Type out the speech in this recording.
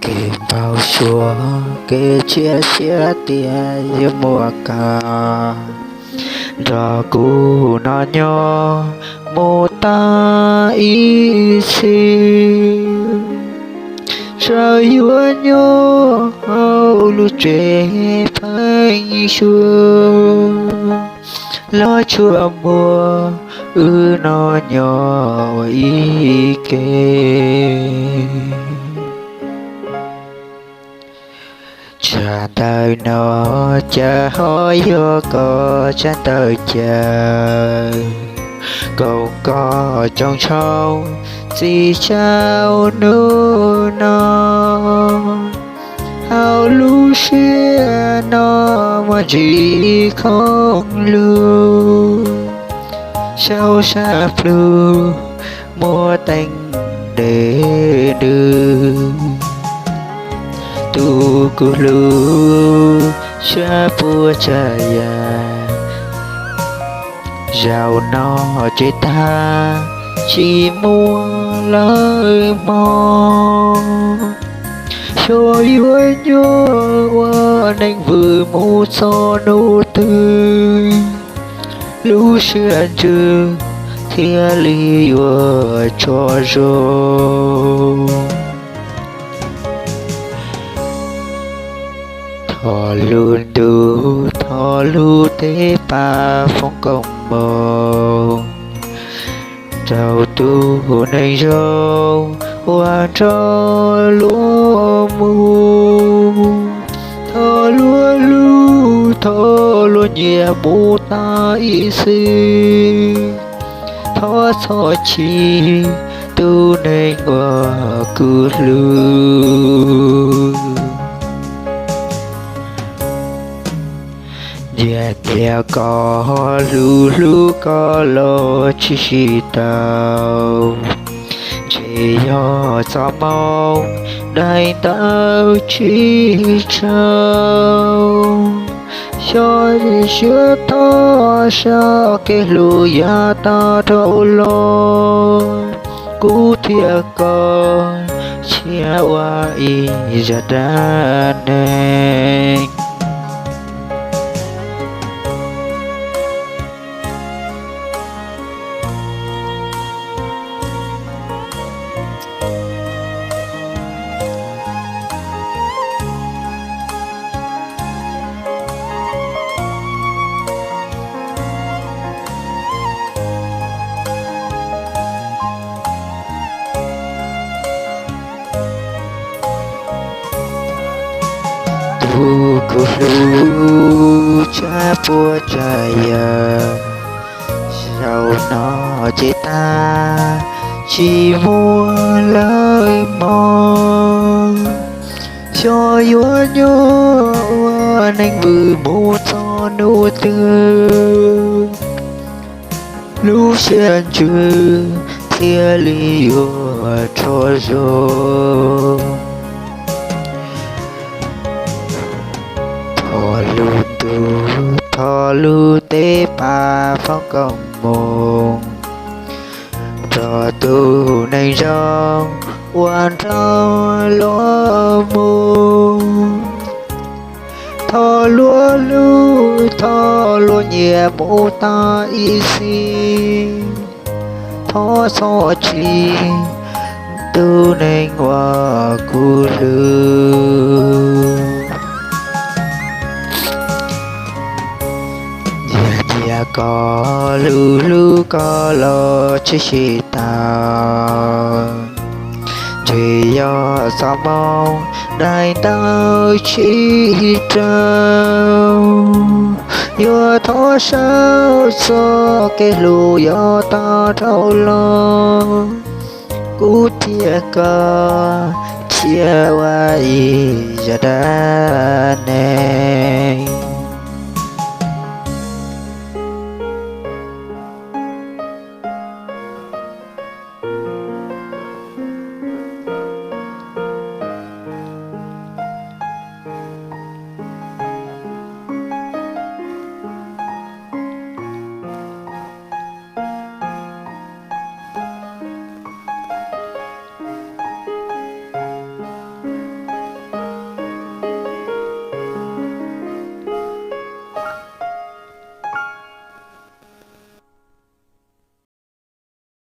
Kev npau suav kev txias siab tias yuav muaj koj nrog kuv noj nyob mus tag ib txhis. Txawm yuav nyob hauv lub tsev pheeb suab los tsuas muaj wb noj nyob ua ib ke. Tsab ntawv no cas ho yog koj tsab ntawv caw, koom koj tsoos tshauv txij tsaus ntuj no. Hauv lub sij hawm no muaj ntsis khoom lug, saum sab plhu muaj teeb dej ntws. Tus kuv hlub, sab puab tsav yam, zaum no ces tag, tsis muaj lawm hmo. Xyov yuav nyob ua neeg vwm mus txog hnub twg, lub siab ntsws thiaj li yuav tsaug zog. Thov lub ntuj, thov lub teb pab foom koob hmoov rau tus neeg zoo uas nrog luag mus. Thov luag hlub, thov luag nyiam mus tag ib txhis. Thov txhob chim tus neeg uas kuv hlub. Yog tias koj hlub hlub koj los tsis sib tau, ntshe yog txoj hmoo daim ntawv tsis raug. Xyov siab thov saib kev hlub yav tag dhau los, kuv thiab koj tshiab ua ib zaj dab neeg. Tus kuv hlub, tsab puab tsav yam, zaum no ces tag, tsis muaj lawm hmo. Xyov yuav nyob ua neeg vwm mus txog hnub twg, lub siab ntsws thiaj li yuav tsaug zog. Thov lub ntuj, thov lub teb pab foom koob hmoov rau tus neeg zoo uas nrog luag mus. Thov luag hlub, thov luag nyiam mus tag ib txhis. Thov txhob chim tus neeg uas kuv hlub. Yog tias koj hlub hlub koj los tsis sib tau, ntshe yog txoj hmoo daim ntawv tsis raug. Yuav thov saib txoj kev hlub yav tag dhau los, kuv thiab koj tshiab ua ib zaj dab neeg.